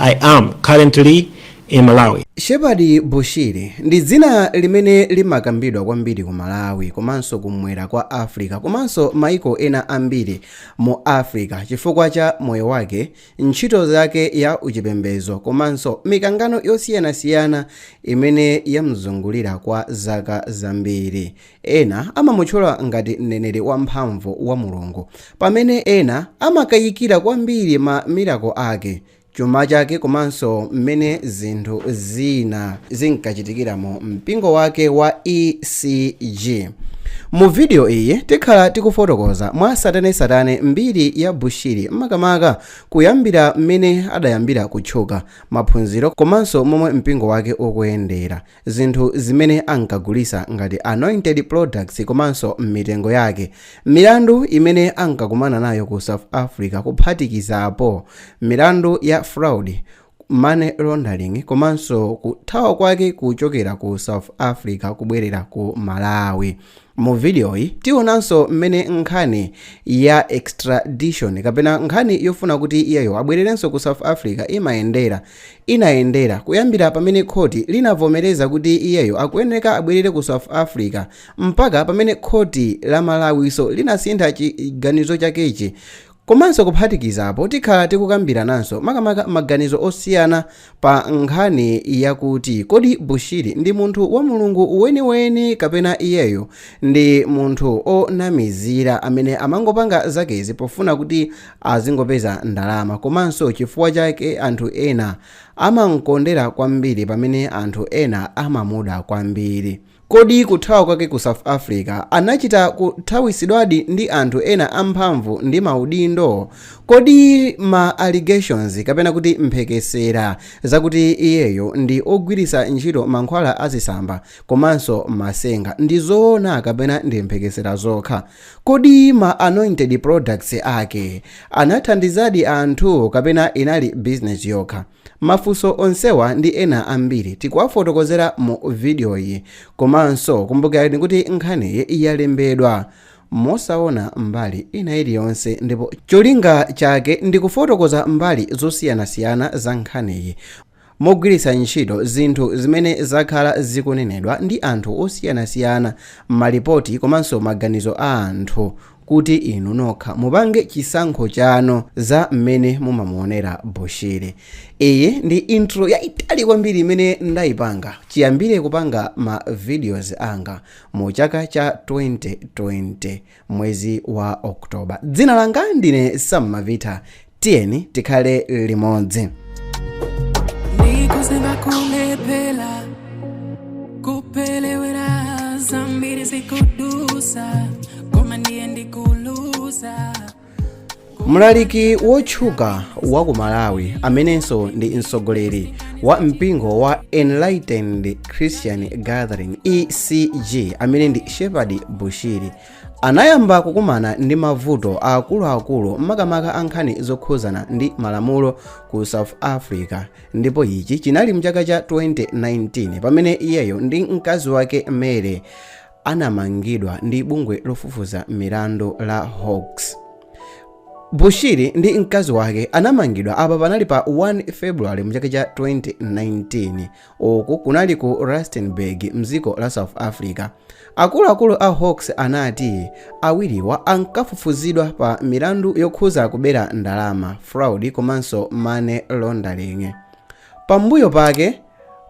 I am currently in Malawi. Shepherd Bushiri ndi dzina limene limakambidwa kwambiri ku Malawi komanso kumwera kwa Africa komanso maiko ena ambiri mu Africa chifukwa cha moyo wake, ntchito zake ya uchipembedzo komanso mikangano yosiyanasiyana imene yamzungulira kwa zaka zambiri. Ena amamutchula ngati mneneri wamphamvu wa Mulungu, pamene ena amakayikira kwambiri ma miracle ake, chuma chake komanso mmene zinthu zina zinkachitikira mu mpingo wake wa ECG. Mu video iyi tikhala tikufotokoza mwa tsatanetsatane mbiri ya Bushiri, makamaka kuyambira mmene adayambira kutchuka, maphunziro komanso momwe mpingo wake ukuyendera, zinthu zimene ankagulisa ngati anointed products komanso mitengo yake, milandu imene ankakumana nayo ku South Africa kuphatikizapo milandu ya fraud, money laundering komanso kuthawa kwake kuchokera ku South Africa kubwerera ku Malawi. Mu videoyi tionanso mmene nkhani ya extradition kapena nkhani yofuna kuti iyeyo abwererenso ku South Africa imayendera, inayendera kuyambira pamene khoti linavomereza kuti iyeyo akuyeneka abwerere ku South Africa mpaka pamene khoti la Malawiso linasintha chiganizo chakechi. Komanso kuphatikizapo tikhala tikukambirananso makamaka maganizo osiyana pa nkhani yakuti kodi Bushiri ndi munthu wa Mulungu weniweni kapena iyeyo ndi munthu onamizira amene amangopanga zakezi pofuna kuti azingopeza ndalama, komanso chifukwa chake anthu ena amamkondera kwambiri pamene anthu ena amamuda kwambiri. Kodi kuthawa kwake ku South Africa anachita kuthawisidwadi ndi anthu ena amphamvu ndi maudindo? Kodi ma allegations kapena kuti mphekesera zakuti iyeyo ndi ogwirisa ntchito mankhwala azisamba komanso masenga ndi zoona kapena ndi mphekesera zokha? Kodi ma anointed products ake anathandizadi anthu kapena inali business yokha? Mafunso onsewa ndi ena ambiri tikuwafotokozera mu video iyi. Komanso kumbukirani kuti nkhaniyi yalembedwa mosaona mbali ina iliyonse ndipo cholinga chake ndi kufotokoza mbali zosiyanasiyana za nkhaniyi mogwiritsa ntchito zinthu zimene zakhala zikunenedwa ndi anthu osiyanasiyana, malipoti komanso maganizo a anthu, kuti inu nokha mupange chisankho chanu za mmene mumamuonera Bushiri. Iyi ndi intro yayitali kwambiri imene ndayipanga chiyambire kupanga ma videos anga mu chaka cha 2020 mwezi wa Oktoba. Dzina langa ndine Sam Mavita, tiyeni tikhale limodzi. Ndikuziva kulephera, kupelewera, zambiri zikudusa, koma ndiye ndikuluza. Mlaliki wotchuka wa ku Malawi amenenso ndi mtsogoleri wa mpingo wa Enlightened Christian Gathering, ECG, amene ndi Shepherd Bushiri, anayamba kukumana ndi mavuto akuluakulu makamaka a nkhani zokhuzana ndi malamulo ku South Africa, ndipo ichi chinali mchaka cha 2019 pamene iyeyo ndi mkazi wake Mary anamangidwa ndi bungwe lofufuza milandu la Hawks. Bushiri ndi mkazi wake anamangidwa apa panali pa 1 February mchaka cha 2019. Uku kunali ku Rustenburg mdziko la South Africa. Akuluakulu a Hawks anati awiriwa ankafufuzidwa pa milandu yokhuza kubera ndalama, fraud komanso money laundering. Pambuyo pake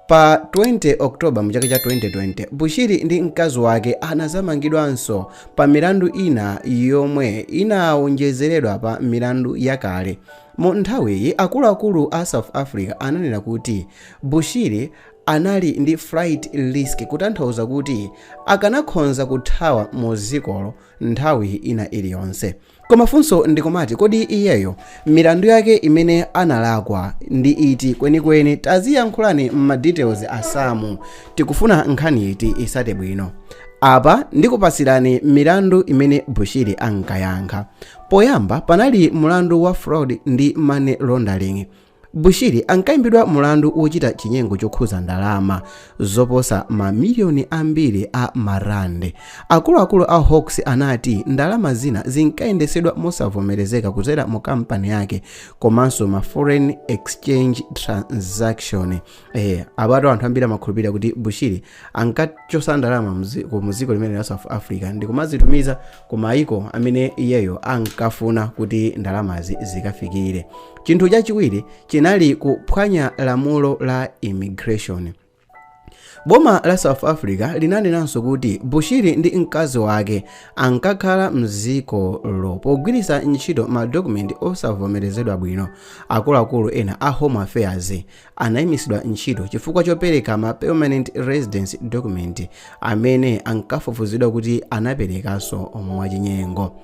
pa 20 October mchaka cha 2020, Bushiri ndi mkazi wake anazamangidwanso pa milandu ina yomwe inawonjezeredwa pa milandu yakale. Mu nthawiyi akuluakulu a South Africa ananena kuti Bushiri anali ndi flight risk, kutanthauza kuti akanakhonza kuthawa mu dzikolo nthawi ina iliyonse. Koma funso ndikumati, kodi iyeyo milandu yake imene analakwa ndi iti kwenikweni? Taziyankhulani m'ma details asamu, tikufuna nkhani iti isate bwino. Apa ndikupasirani milandu imene Bushiri ankayankha. Poyamba panali mulandu wa fraud ndi money laundering. Bushiri ankayimbidwa mulandu wochita chinyengo chokhuza ndalama zoposa mamiliyoni ambiri a marande. Akuluakulu a Hawks anati ndalama zina zinkayendesedwa mosavomerezeka kudzera mu kampani yake komanso ma foreign exchange transaction. Apatu anthu ambiri amakhulupirira kuti Bushiri ankachosa ndalama ku dziko limene la South Africa ndikumazitumiza ku maiko amene iyeyo ankafuna kuti ndalamazi zikafikire. Chinthu chachiwiri chinali kuphwanya lamulo la immigration. Boma la South Africa linanenanso kuti Bushiri ndi mkazi wake ankakhala mdzikolo pogwiritsa ntchito madokumenti osavomerezedwa bwino. Akuluakulu ena a Home Affairs anayimisidwa ntchito chifukwa chopereka ma permanent residence document amene ankafufuzidwa kuti anaperekanso mwachinyengo.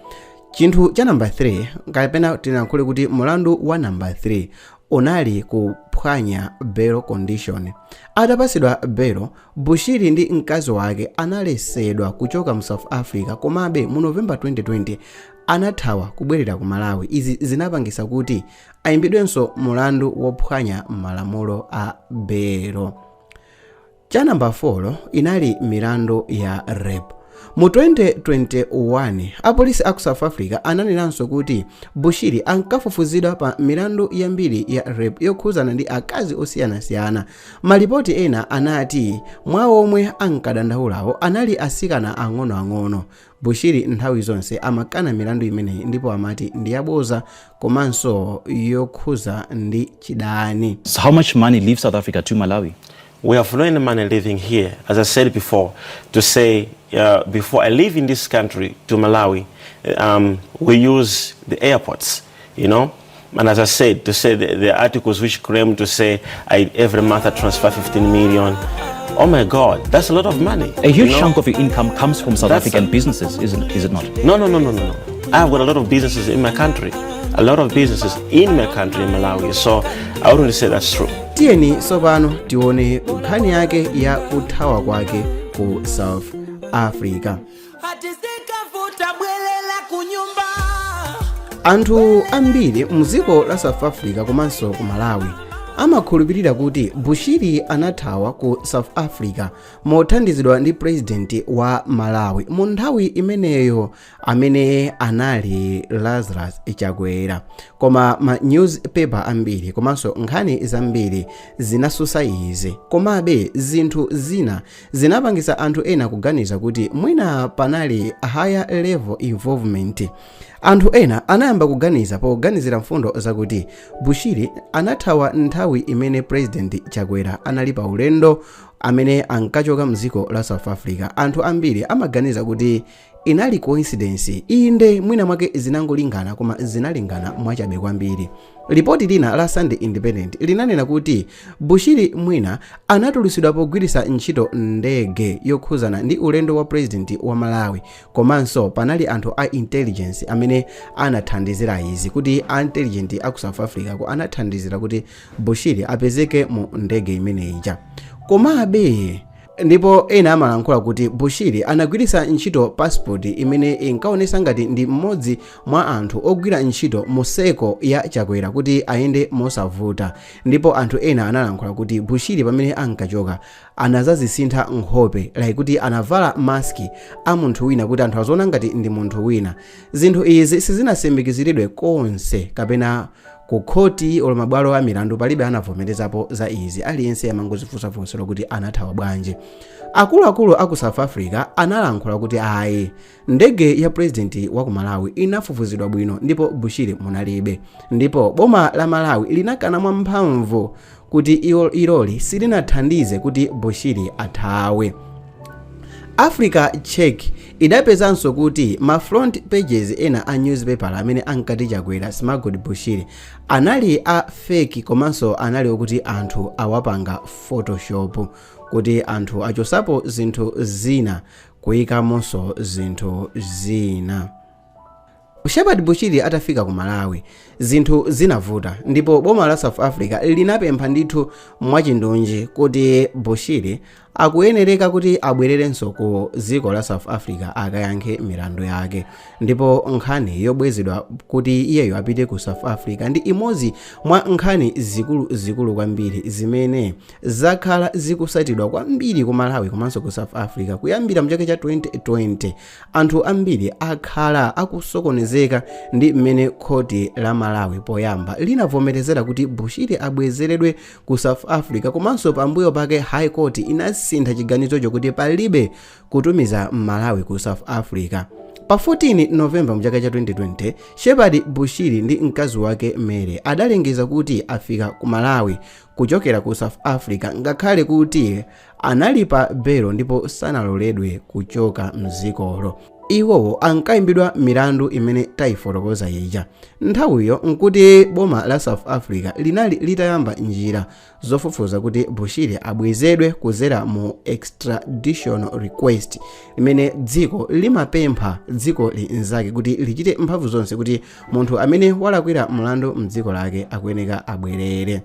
Chinthu cha namba 3, kapena tinayankhule kuti mulandu wa namba 3, unali kuphwanya bail condition. Atapasidwa belo, Bushiri ndi mkazi wake analesedwa kuchoka mu South Africa. Komabe mu November 2020 anathawa kubwerera ku Malawi. Izi zinapangisa kuti ayimbidwenso mulandu wophwanya malamulo a belo. Cha namba 4 inali milandu ya rape. Mu 2021 apolisi aku South Africa ananenanso kuti Bushiri ankafufuzidwa pa milandu yambiri ya rape yokhuzana ndi akazi osiyanasiyana. Malipoti ena anati mwa omwe ankadandaulawo anali asikana ang'onoang'ono. Bushiri nthawi zonse amakana milandu imeneyi ndipo amati ndi yaboza komanso yokhuza ndi chidani. So how much money leaves South Africa to Malawi? We have no any money living here. As I said before, to say before I leave in this country to Malawi, we use the airports. And as I said, to say the articles which claim to say every month I transfer 15 million. Oh my God, that's a lot of money. A huge you know? chunk of your income comes from South That's African businesses, isn't it? Is it not? No, no, no, no, no, no. I've got a lot of businesses in my country. A lot of businesses in my country, in Malawi. So I wouldn't say that's true. Tiyeni tsopano tione nkhani yake ya kuthawa kwake ku South Africa. Atisikavuta bwelela kunyumba. Anthu ambiri mdziko la South Africa komanso ku Malawi amakhulupirira kuti Bushiri anathawa ku South Africa mothandizidwa ndi president wa Malawi mu nthawi imeneyo, amene anali Lazarus Chakwera. Koma ma newspaper ambiri komanso nkhani zambiri zinasusa izi. Komabe zinthu zina zinapangisa anthu ena kuganiza kuti mwina panali higher level involvement. Anthu ena anayamba kuganiza poganizira mfundo zakuti Bushiri anathawa nthawi imene President Chakwera anali pa ulendo amene ankachoka mdziko la South Africa. Anthu ambiri amaganiza kuti inali coincidence. Inde, mwina mwake zinangolingana, koma zinalingana mwachabe kwambiri. Lipoti lina la Sunday Independent linanena kuti Bushiri mwina anatulusidwa pogwiritsa ntchito ndege yokhuzana ndi ulendo wa president wa Malawi, komanso panali anthu a intelligence amene anathandizira izi, kuti a intelligence aku South Africa ko anathandizira kuti Bushiri apezeke mu ndege imeneyija. Komabe ndipo ena amalankhula kuti Bushiri anagwiritsa ntchito passport imene inkaonesa ngati ndi mmodzi mwa anthu ogwira ntchito mu circle ya Chakwera kuti ayende mosavuta. Ndipo anthu ena analankhula kuti Bushiri pamene ankachoka anazazisintha nkhope, like kuti anavala mask a munthu wina kuti anthu aziona ngati ndi munthu wina. Zinthu izi sizinasimikiziridwe konse kapena ku khoti olo mabwalo a milandu, palibe anavomerezapo za izi. Aliyense amangozifunsafunsa kuti anathawa bwanji. Akuluakulu aku South Africa analankhula kuti ayi, ndege ya president wa ku Malawi inafufuzidwa bwino ndipo Bushiri munalibe. Ndipo boma la Malawi linakana mwamphamvu kuti iloli silinathandize kuti Bushiri athawe. Africa Check idapezanso kuti ma front pages ena a newspaper amene ankati Chakwera smuggled Bushiri anali a fake, komanso anali okuti anthu awapanga photoshop, kuti anthu achosapo zinthu zina kuyikamonso zinthu zina. Shepherd Bushiri atafika ku Malawi zinthu zinavuta, ndipo boma la South Africa linapempha ndithu mwachindunji kuti Bushiri Akuyenereka kuti abwererenso ku dziko la South Africa akayankhe milandu yake. Ndipo nkhani yobwezedwa kuti iyeyo apite ku South Africa ndi imodzi mwa nkhani zikuluzikulu kwambiri zimene zakhala zikusatidwa kwambiri ku Malawi komanso ku South Africa kuyambira mchaka cha 2020. Anthu ambiri akhala akusokonezeka ndi mmene khoti la Malawi poyamba linavomerezera kuti Bushiri abwezeredwe ku South Africa, komanso pambuyo pake High Court inasintha chiganizocho kuti palibe kutumiza Malawi ku South Africa. Pa 14 Novemba mchaka cha 2020, Shepherd Bushiri ndi mkazi wake Mary adalengeza kuti afika ku Malawi kuchokera ku South Africa, ngakhale kuti anali pa belo ndipo sanaloledwe kuchoka mdzikolo. Iwowo ankayimbidwa milandu imene tayifotokoza ija. Nthawiyo nkuti boma la South Africa linali litayamba njira zofufuza kuti Bushiri abwezedwe kuzera mu extradition request, limene dziko limapempha dziko linzake kuti lichite mphamvu zonse kuti munthu amene walakwira mlandu mdziko lake akuyeneka abwerere.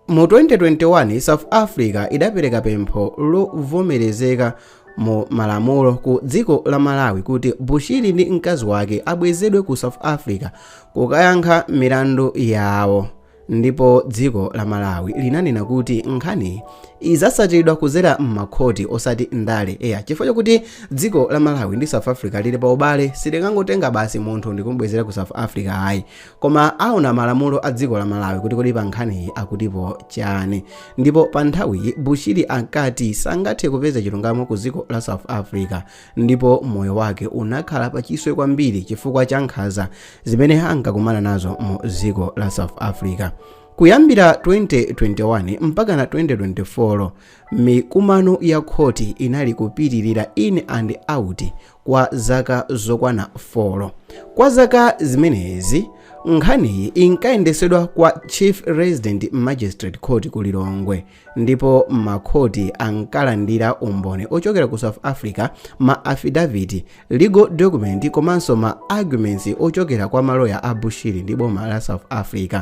Mu 2021, South Africa idapereka pempho lovomerezeka mu malamulo ku dziko la Malawi kuti Bushiri ndi mkazi wake abwezedwe ku South Africa kukayankha milandu yawo, ndipo dziko la Malawi linanena kuti nkhani izasatidwa kuzera m'makhoti, osati ndale. Eya, chifukwa chakuti dziko la Malawi ndi South Africa lili pa ubale, silingangotenga basi munthu ndikumubwezera ku South Africa, ayi, koma aona malamulo a dziko la Malawi kuti kodi pa nkhaniyi akutipo chani. Ndipo pa nthawiyi Bushiri ankati sangathe kupeza chilungamo ku dziko la South Africa, ndipo moyo wake unakhala pachiswe kwambiri chifukwa cha nkhanza zimene ankakumana nazo mu dziko la South Africa. Kuyambira 2021 mpaka na 2024, mikumano ya khoti inali kupitirira in and out kwa zaka zokwana 4. Kwa zaka zimenezi, nkhaniyi inkayendesedwa kwa Chief Resident Magistrate Court ku Lilongwe, ndipo makhoti ankalandira umboni ochokera ku South Africa, ma affidavit, legal document komanso ma arguments ochokera kwa maloya a Bushiri ndi boma la South Africa.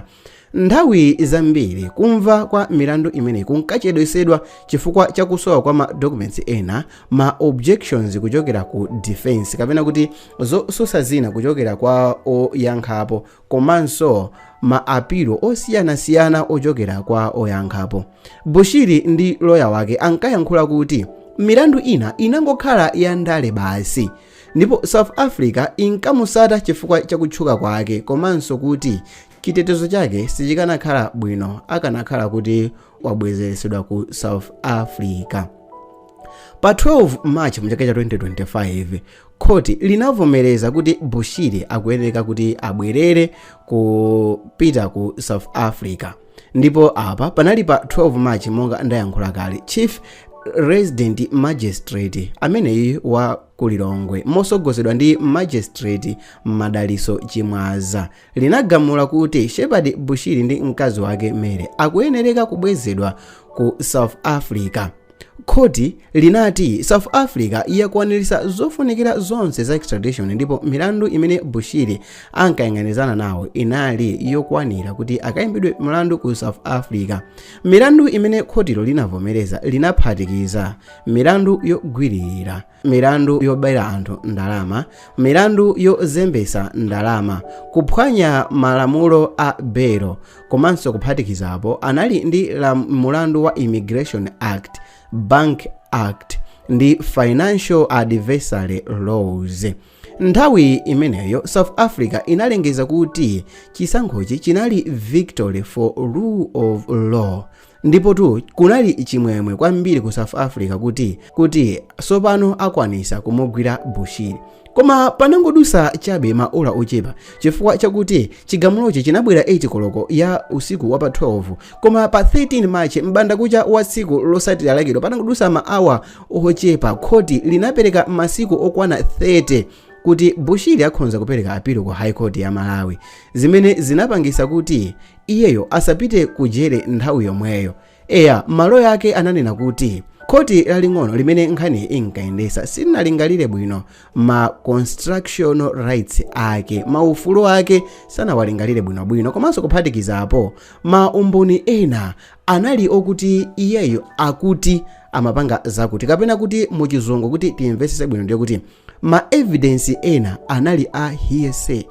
Nthawi zambiri kumva kwa milandu imeneyi kunkachedwesedwa chifukwa chakusowa kwa ma documents ena, ma objections kuchokera ku defense kapena kuti zosusa zina kuchokera kwa oyankhapo, komanso ma apilo osiyanasiyana ochokera kwa oyankhapo. Bushiri ndi loya wake ankayankhula kuti milandu ina inangokhala ya ndale basi, ndipo South Africa inkamusata chifukwa chakutchuka kwake, komanso kuti chitetezo chake sichikanakhala bwino akanakhala kuti wabwezeresedwa ku South Africa. Pa 12 March mchaka cha 2025, khoti linavomereza kuti Bushiri akuyenera kuti abwerere kupita ku South Africa. Ndipo apa panali pa 12 March, monga ndayankhula kale, Chief Resident Magistrate ameneyi wa Kulilongwe, mosogozedwa ndi Magistrate Madaliso Chimwaza, linagamula kuti Shepherd Bushiri ndi mkazi wake Mary akuyenereka kubwezedwa ku South Africa. Khoti linati South Africa yakwanirisa zofunikira zonse za extradition, ndipo milandu imene Bushiri ankayang'anizana nawo inali yokwanira kuti akayimbidwe mlandu ku South Africa. Milandu imene khotilo linavomereza linaphatikiza milandu yogwiririra, milandu yobera anthu ndalama, milandu yozembesa ndalama, kuphwanya malamulo a belo, komanso kuphatikizapo anali ndi la mulandu wa Immigration Act, Bank Act ndi Financial Advisory Laws. Nthawi imeneyo South Africa inalengeza kuti chisankhochi chinali victory for rule of law, ndipo tu kunali chimwemwe kwambiri ku South Africa kuti sopano akwanisa kumugwira Bushiri. Koma panangodusa chabe maola ochepa, chifukwa chakuti chigamulochi chinabwera 8 koloko ya usiku wa pa 12, koma pa 13 March mbandakucha wa tsiku losatira lakelo, panangodusa maawa ochepa, khoti linapereka masiku okwana 30 kuti Bushiri akhonza kupereka apilo ku High Court ya Malawi, zimene zinapangisa kuti iyeyo asapite ku jere nthawi yomweyo. Eya, maloya ake ananena kuti Khoti laling'ono limene nkhani inkayendesa silinalingalire bwino ma constitutional rights ake, maufulu ake sanawalingalire bwinobwino. Komanso kuphatikizapo, ma umboni ena anali okuti iyeyo akuti amapanga zakuti, kapena kuti muchizungu kuti timvetsese bwino ndiye kuti ma evidence ena anali a hearsay.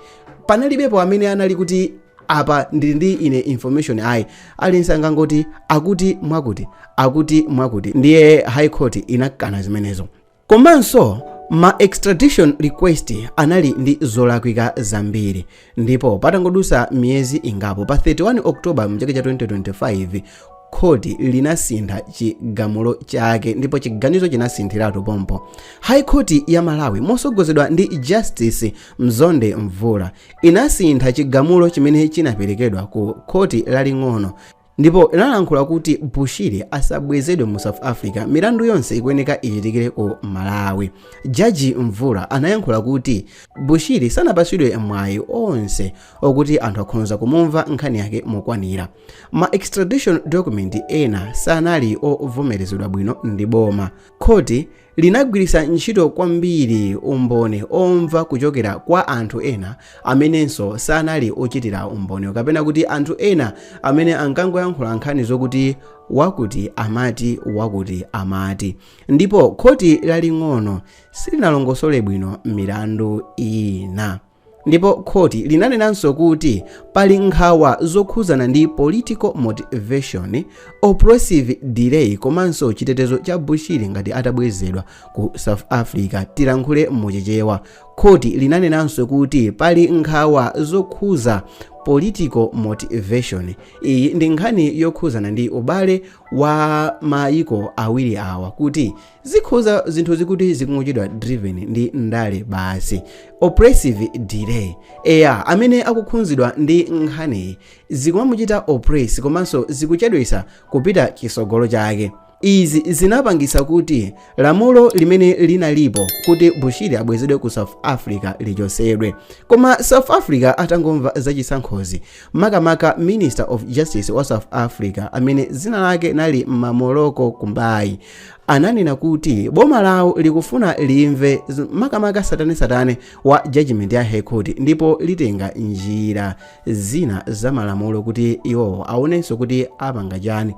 Panalibepo amene anali kuti apa ndili ndi ine information, ayi. Aliyense angangoti akuti mwakuti, akuti mwakuti. Ndiye High Court inakana zimenezo. Komanso ma extradition request anali ndi zolakwika zambiri. Ndipo patangodusa miyezi ingapo, pa 31 October mchaka cha 2025, khoti linasintha chigamulo chake ndipo chiganizo chinasinthiratu pompo. High Court ya Malawi, mosogozedwa ndi Justice Mzonde Mvula, inasintha chigamulo chimene chinaperekedwa ku khoti laling'ono ndipo inalankhula kuti Bushiri asabwezedwe mu South Africa, milandu yonse ikuyeneka ichitikire ku Malawi. Jaji Mvula anayankhula kuti Bushiri sanapasidwe mwayi onse okuti anthu akhonza kumumva nkhani yake mokwanira. Ma extradition document ena sanali ovomerezedwa bwino ndi boma. Khoti linagwiritsa ntchito kwambiri umboni omva kuchokera kwa anthu ena amenenso sanali ochitira umboni, kapena kuti anthu ena amene ankangoyankhula nkhani zokuti wakuti amati, wakuti amati. Ndipo khoti laling'ono silinalongosole bwino milandu ina. Ndipo khoti linanenanso kuti pali nkhawa zokhuzana ndi political motivation, oppressive delay, komanso chitetezo cha Bushiri ngati atabwezedwa ku South Africa. Tilankhule muchichewa, khoti linanenanso kuti pali nkhawa zokhuza political motivation. Iyi ndi nkhani yokhuzana ndi ubale wa mayiko awiri awa, kuti zikhuza zinthu zikuti zikungochedwa driven ndi ndale basi. Oppressive delay, eya, amene akukhuzidwa ndi nkhaniyi zikumamuchita oppress komanso zikuchedwesa kupita chisogolo chake. Izi zinapangisa kuti lamulo limene linalipo kuti Bushiri abwezedwe ku South Africa lichosedwe. Koma South Africa atangomva zachisankhozi, makamaka Minister of Justice wa South Africa amene zina lake nali Mmamoloko Kubayi, ananena kuti boma lawo likufuna limve makamaka satanesatane wa judgment ya High Court, ndipo litenga njira zina za malamulo kuti iwowo aonenso kuti apanga chani.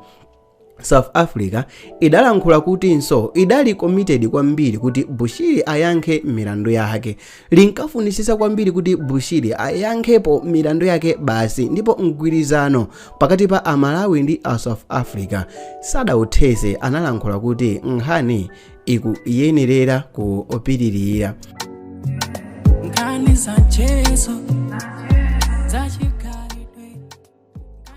South Africa idalankhula kutinso idali committed kwambiri kuti Bushiri ayankhe milandu yake. Linkafunisisa kwambiri kuti Bushiri ayankhepo milandu yake basi. Ndipo mgwirizano pakati pa Amalawi ndi a South Africa sadauthese. Analankhula kuti nkhani ikuyenerera kupitirira. Nkhani za mchezo, zachikhalidwe.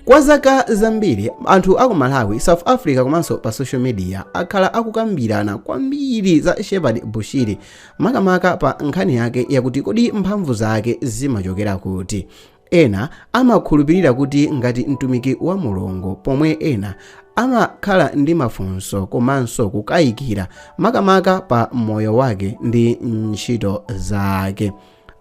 Kwa zaka zambiri anthu aku Malawi, South Africa komanso pa social media akhala akukambirana kwambiri za Shepherd Bushiri, makamaka pa nkhani yake yakuti kodi mphamvu zake zimachokera kuti. Ena amakhulupirira kuti ngati mtumiki wa Mulungu, pomwe ena amakhala ndi mafunso komanso kukayikira makamaka pa moyo wake ndi ntchito zake.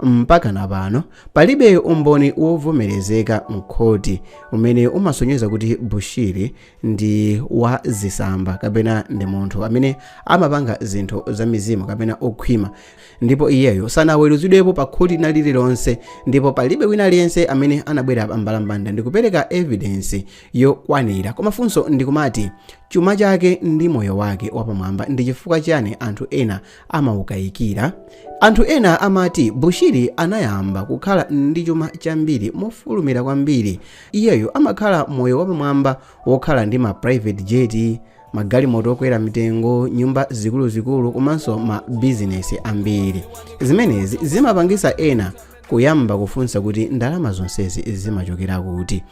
Mpaka na pano palibe umboni wovomerezeka mkhoti umene umasonyeza kuti Bushiri ndi wa zisamba kapena ndi munthu amene amapanga zinthu za mizimu kapena okhwima. Ndipo iyeyo sanaweruzidwepo pa khoti lina lililonse, ndipo palibe wina aliyense amene anabwera pambalambanda ndi kupereka evidence yokwanira. Koma funso ndikumati, chuma chake ndi moyo wake wapamwamba, ndi chifukwa chani anthu ena amawukayikira? Anthu ena amati Bushiri anayamba kukhala ndi chuma chambiri mofulumira kwambiri. Iyeyo amakhala moyo wapamwamba wokhala ndi ma private jet, magalimoto okwera mitengo, nyumba zikuluzikulu komanso ma bizinesi ambiri. Zimenezi zimapangisa ena kuyamba kufunsa kuti ndalama zonsezi zimachokera kuti.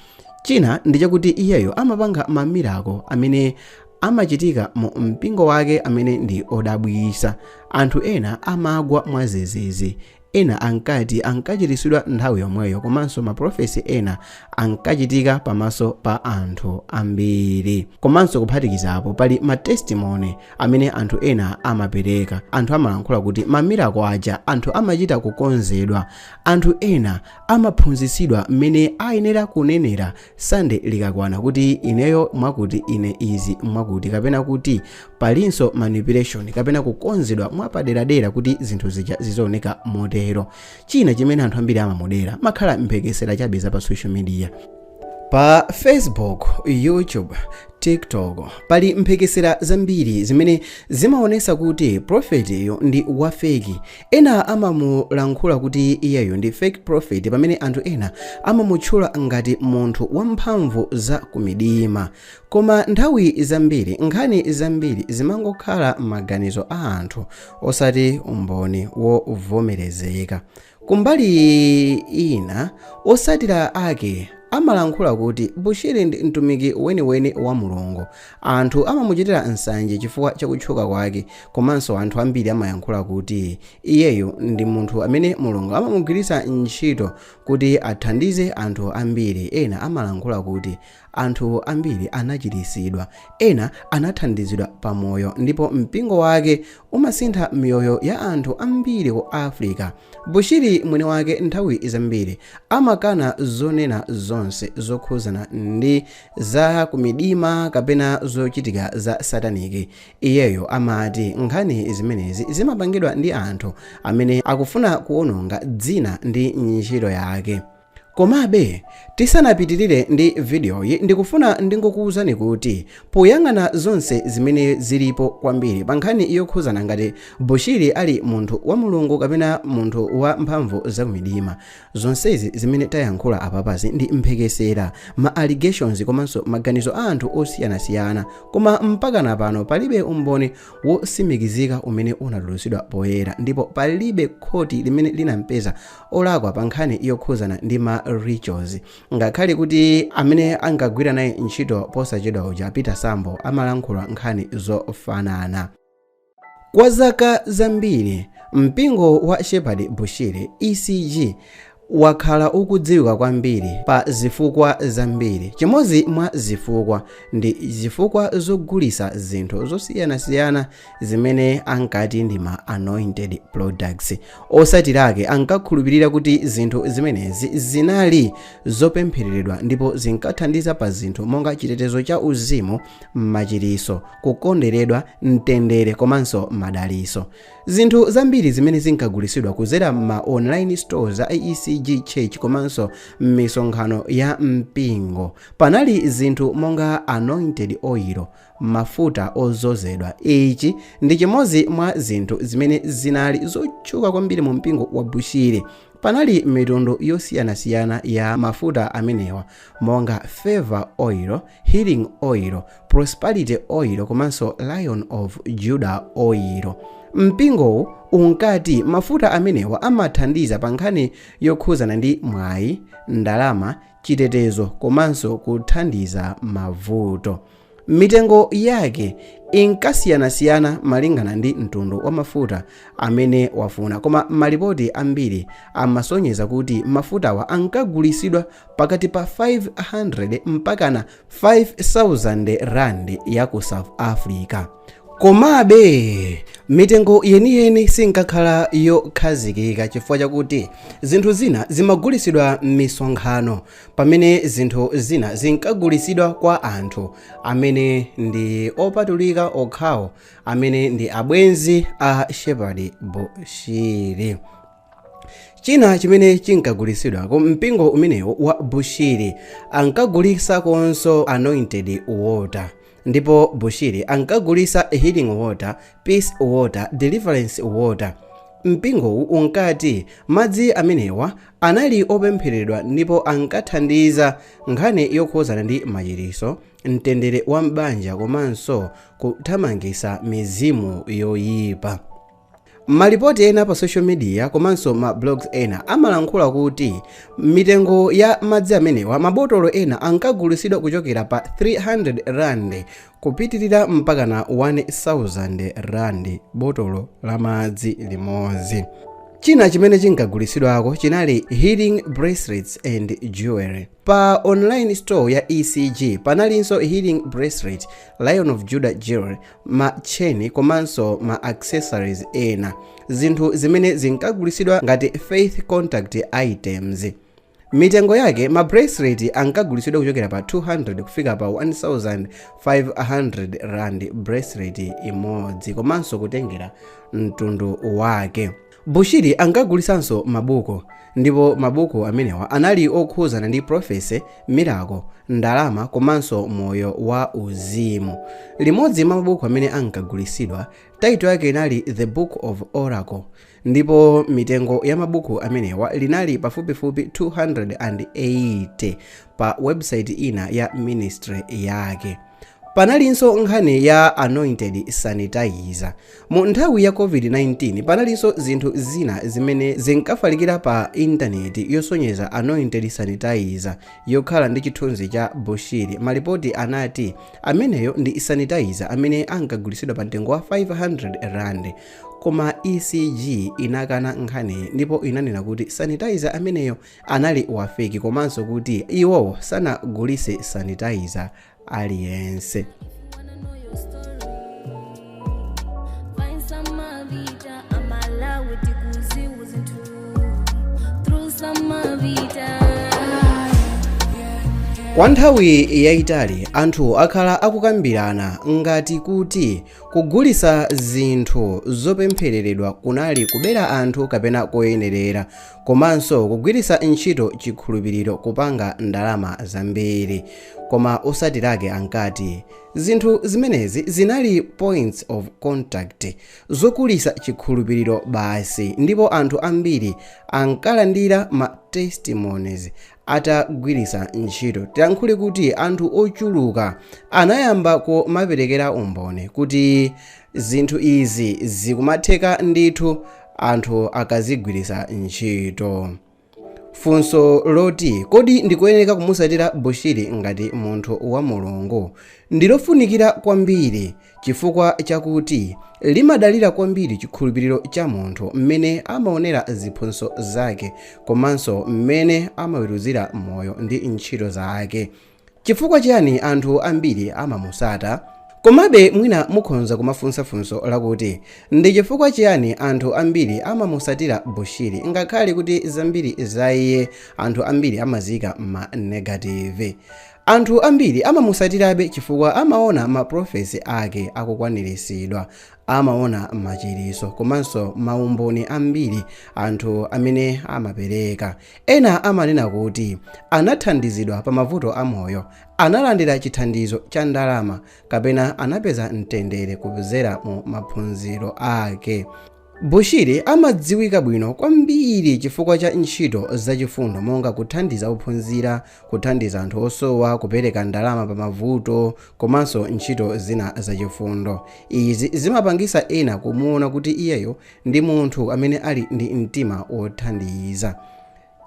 China ndi chakuti iyeyo amapanga ma miracle amene amachitika mu mpingo wake amene ndi odabwisa. Anthu ena amagwa mwazizizi. Ena ankati ankachiritsidwa nthawi yomweyo, komanso ma prophecy ena ankachitika pamaso pa anthu ambiri. Komanso kuphatikizapo, pali ma testimony amene anthu ena amapereka. Anthu amalankhula kuti ma miracle aja anthu amachita kukonzedwa. Anthu ena amaphunzitsidwa mmene ayenera kunenera Sande likakwana kuti ineyo mwakuti, ine izi mwakuti, kapena kuti palinso manipulation kapena kukonzedwa mwapaderadera kuti zinthu zija zizooneka motero. China chimene anthu ambiri amamudera, makhala mphekesera chabe za pa social media, pa Facebook, YouTube, TikTok. Pali mphekesera zambiri zimene zimaonesa kuti profetiyo ndi wa fake. Ena amamulankhula kuti iyeyo ndi fake prophet, pamene anthu ena amamutchula ngati munthu wamphamvu za kumidima. Koma nthawi zambiri nkhani zambiri zimangokhala maganizo a anthu, osati umboni wovomerezeka. Kumbali ina, osatira ake amalankhula kuti Bushiri ndi mtumiki weniweni wa Mulungu. Anthu amamuchitira nsanje chifukwa chakutchuka kwake, komanso anthu ambiri amayankhula kuti iyeyo ndi munthu amene Mulungu amamugwiritsa ntchito kuti athandize anthu ambiri. Ena amalankhula kuti anthu ambiri anachiritsidwa, ena anathandizidwa pamoyo, ndipo mpingo wake umasintha miyoyo ya anthu ambiri ku Africa. Bushiri mwini wake nthawi zambiri amakana zonena zonse zokhuzana ndi za kumidima kapena zochitika za satanic. Iyeyo amati nkhani zimenezi zimapangidwa ndi anthu amene akufuna kuwononga dzina ndi ntchito yake. Komabe tisanapitirire ndi vidiyoyi, ndikufuna ndingokuwuzani kuti poyang'ana zonse zimene zilipo kwambiri pa nkhani yokhuzana ngati Bushiri ali munthu wa Mulungu kapena munthu wa mphamvu zakumidima, zonsezi zimene tayankhula apapazi ndi mphekesera, ma allegations komanso maganizo a anthu osiyanasiyana, koma mpakana pano palibe umboni wosimikizika umene unatulutsidwa poyera, ndipo palibe khoti limene linampeza olakwa pa nkhani yokhuzana ndi ma rituals, ngakhale kuti amene ankagwira naye ntchito posachedwa uja, Peter Sambo, amalankhula nkhani zofanana. Kwa zaka zambiri mpingo wa Shepherd Bushiri ECG wakhala ukudziwika kwambiri pa zifukwa zambiri. Chimodzi mwa zifukwa ndi zifukwa zogulisa zinthu zosiyanasiyana zimene ankati ndi ma anointed products. Osatirake ankakhulupirira kuti zinthu zimenezi zinali zopemphereredwa ndipo zinkathandiza pa zinthu monga chitetezo cha uzimu, machiriso, kukonderedwa, mtendere komanso madaliso. Zinthu zambiri zimene zinkagulisidwa kuzera ma online stores a ECG Church komanso m'misonkhano ya mpingo, panali zinthu monga anointed oil, mafuta ozozedwa. Ichi ndi chimodzi mwa zinthu zimene zinali zotchuka kwambiri mu mpingo wa Bushiri. Panali mitundu yosiyanasiyana ya mafuta amenewa monga favor oil, healing oil, prosperity oil komanso Lion of Judah oil. Mpingowu unkati mafuta amenewa amathandiza pa nkhani yokhuzana ndi mwayi, ndalama, chitetezo komanso kuthandiza mavuto. Mitengo yake inkasiyanasiyana malingana ndi mtundu wa mafuta amene wafuna, koma malipoti ambiri amasonyeza kuti mafutawa ankagulisidwa pakati pa 500 mpakana 5000 rand ya ku South Africa. Komabe mitengo yeniyeni sinkakhala yokhazikika chifukwa chakuti zinthu zina zimagulisidwa m'misonkhano, pamene zinthu zina zinkagulisidwa kwa anthu amene ndi opatulika okhawo, amene ndi abwenzi a Shepherd Bushiri. China chimene chinkagulisidwa ku mpingo umenewu wa Bushiri, ankagulisakonso anointed water, ndipo Bushiri ankagulisa healing water, peace water, deliverance water. Mpingowu unkati madzi amenewa anali opempheredwa ndipo ankathandiza nkhani yokhuzana ndi machiriso, mtendere wa m'banja komanso kuthamangisa mizimu yoyipa. Malipoti ena pa social media komanso ma blogs ena amalankhula kuti mitengo ya madzi amenewa, mabotolo ena ankagulisidwa kuchokera pa 300 rand kupitirira mpaka na 1000 rand botolo la madzi limodzi. China chimene chinkagulisidwako chinali healing bracelets and jewelry. Pa online store ya ECG panalinso healing bracelet, Lion of Judah jewelry, ma chain komanso ma accessories ena, zinthu zimene zinkagulisidwa ngati faith contact items. Mitengo yake, ma bracelet ankagulisidwa kuchokera pa 200 kufika pa 1500 rand bracelet imodzi, komanso kutengera mtundu wake. Bushiri ankagulisanso mabuku, ndipo mabuku amenewa anali okhuzana ndi prophecy, miracle, ndalama komanso moyo wa uzimu. Limodzi mwa mabuku amene ankagulisidwa, title yake inali The Book of Oracle, ndipo mitengo ya mabuku amenewa linali pafupifupi 280 pa website ina ya ministry yake. Panalinso nkhani ya anointed sanitizer. Mu nthawi ya COVID-19 panalinso zinthu zina zimene zinkafalikira pa intaneti yosonyeza anointed sanitizer yokhala ndi chithunzi cha Bushiri. Malipoti anati ameneyo ndi sanitizer amene ankagulisidwa pa mtengo wa 500 rand, koma ECG inakana nkhaniyi ndipo inanena kuti sanitizer ameneyo anali wa fake, komanso kuti iwowo sanagulise sanitizer aliyense. Wanna know your story? Find some Mavita, Amalawi tikuziwa zinthu through some Mavita. Kwa nthawi yayitali anthu akhala akukambirana ngati kuti kugulisa zinthu zopemphereredwa kunali kubera anthu kapena koyenerera, komanso kugwiritsa ntchito chikhulupiriro kupanga ndalama zambiri. Koma osatirake ankati zinthu zimenezi zinali points of contact zokulisa chikhulupiriro basi, ndipo anthu ambiri ankalandira ma testimonies atagwiritsa ntchito. Tiyankhule kuti anthu ochuluka anayamba kumaperekera umboni kuti zinthu izi zikumatheka ndithu anthu akazigwiritsa ntchito. Funso loti kodi ndikuyenera kumusatira Bushiri ngati munthu wa Mulungu ndilofunikira kwambiri, chifukwa chakuti limadalira kwambiri chikhulupiriro cha munthu, mmene amaonera ziphunzitso zake komanso mmene amaweruzira moyo ndi ntchito zake. Chifukwa chiyani anthu ambiri amamusata? Komabe mwina mukhonza kumafunsa funso lakuti ndi chifukwa chiyani anthu ambiri amamusatira Bushiri ngakhale kuti zambiri za iye anthu ambiri amazika ma negative. Anthu ambiri amamusatirabe chifukwa amaona ma prophecy ake akukwaniritsidwa, amaona machiriso komanso maumboni ambiri anthu amene amapereka. Ena amanena kuti anathandizidwa pa mavuto amoyo, analandira chithandizo cha ndalama kapena anapeza mtendere kudzera mu maphunziro ake. Bushiri amadziwika bwino kwambiri chifukwa cha ntchito zachifundo monga kuthandiza ophunzira, kuthandiza anthu osowa, kupereka ndalama pa mavuto komanso ntchito zina zachifundo. Izi zimapangisa ena kumuona kuti iyeyo ndi munthu amene ali ndi mtima wothandiza.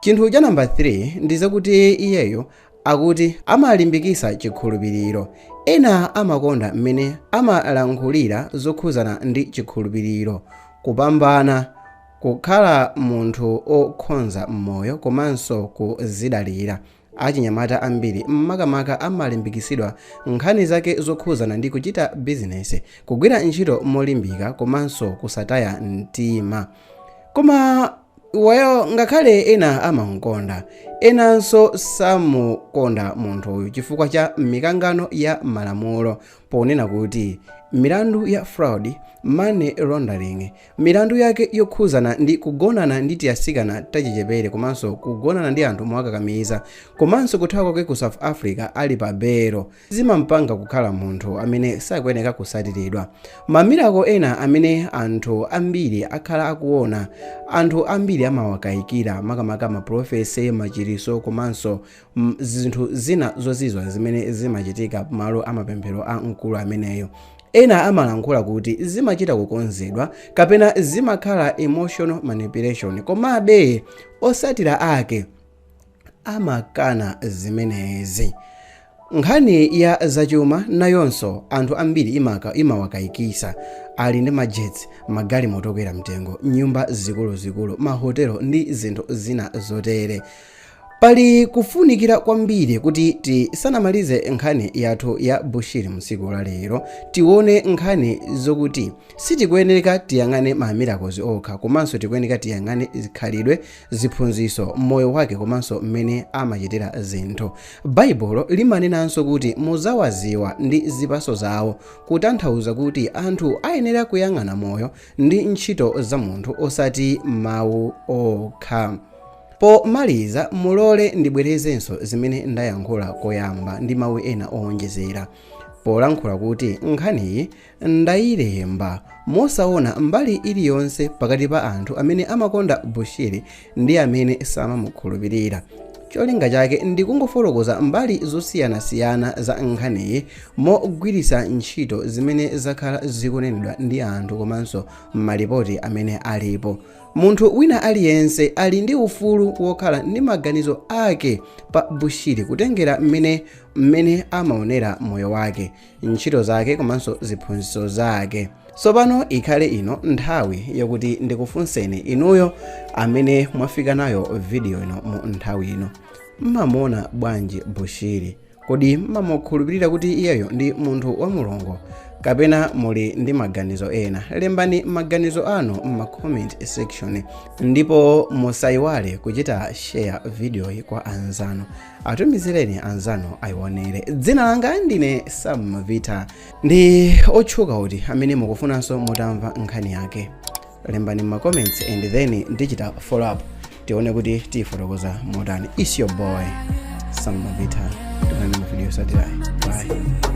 Chinthu cha namba 3 ndi zakuti iyeyo akuti amalimbikisa chikhulupiriro. Ena amakonda mmene amalankhulira zokhuzana ndi chikhulupiriro, kupambana, kukhala munthu okhonza m'moyo komanso kuzidalira. Achinyamata ambiri makamaka amalimbikisidwa nkhani zake zokhuzana ndi kuchita bizinesi, kugwira ntchito molimbika komanso kusataya mtima. Koma well, ngakhale ena amamukonda, enanso samukonda munthuyu chifukwa cha mikangano ya malamulo, ponena kuti milandu ya fraud, money laundering, milandu yake yokhuzana ndi kugonana ndi tiasikana tachichepere komanso kugonana ndi anthu mwakakamiza, komanso kuthawa kwake ku South Africa ali pa belo, zimampanga kukhala munthu amene sakuyeneka kusatiridwa. Ma miracle ena amene anthu ambiri akhala akuona, anthu ambiri amawakayikira, makamaka ma prophecy, machiriso komanso zinthu zina zozizwa zimene zimachitika pamalo amapemphero a mkulu ameneyo. Ena amalankhula kuti zimachita kukonzedwa kapena zimakhala emotional manipulation, komabe osatira ake amakana zimenezi. Nkhani ya zachuma nayonso anthu ambiri imawakayikisa. Ali ndi majets, magalimoto okwera mtengo, nyumba zikuluzikulu, mahotelo ndi zinthu zina zotere. Pali kufunikira kwambiri kuti tisanamalize nkhani yathu ya Bushiri msiku la lero, tione nkhani zokuti sitikuyeneka tiyang'ane ma miracles okha, komanso tikuyeneka tiyang'ane zikhalidwe, ziphunzitso, moyo wake komanso mmene amachitira zinthu. Baibulo limanenanso kuti muzawaziwa ndi zipaso zawo, kutanthauza kuti anthu ayenera kuyang'ana moyo ndi ntchito za munthu osati mawu okha. Pomaliza, mulole ndibwerezenso zimene ndayankhula koyamba ndi mawu ena owonjezera polankhula kuti nkhaniyi ndayilemba mosaona mbali iliyonse pakati pa anthu amene amakonda Bushiri ndi amene samamukhulupirira. Cholinga chake ndikungofotokoza mbali zosiyanasiyana za nkhaniyi mogwiritsa ntchito zimene zakhala zikunenedwa ndi anthu komanso malipoti amene alipo. Munthu wina aliyense ali ndi ufulu wokhala ndi maganizo ake pa Bushiri kutengera mmene amaonera moyo wake, ntchito zake komanso ziphunzitso zake. Tsopano ikhale ino nthawi yakuti ndikufunseni inuyo amene mwafika nayo video ino mu nthawi ino, mmamuona bwanji Bushiri? Kodi mmamukhulupirira kuti iyeyo ndi munthu wa Mulungu, kapena muli ndi maganizo ena? Lembani maganizo anu mma comment section, ndipo musayiwale kuchita share video iyi kwa anzanu. Atumizireni anzanu ayionere. Dzina langa ndine Sam Mavita. Ndi otchuka uti amene mukufunanso mutamva nkhani yake? Lembani ma comments and then ndichita follow up, tione kuti tifotokoza motani. It's your boy Sam Mavita. Tionane mu video yotsatirayi. Bye.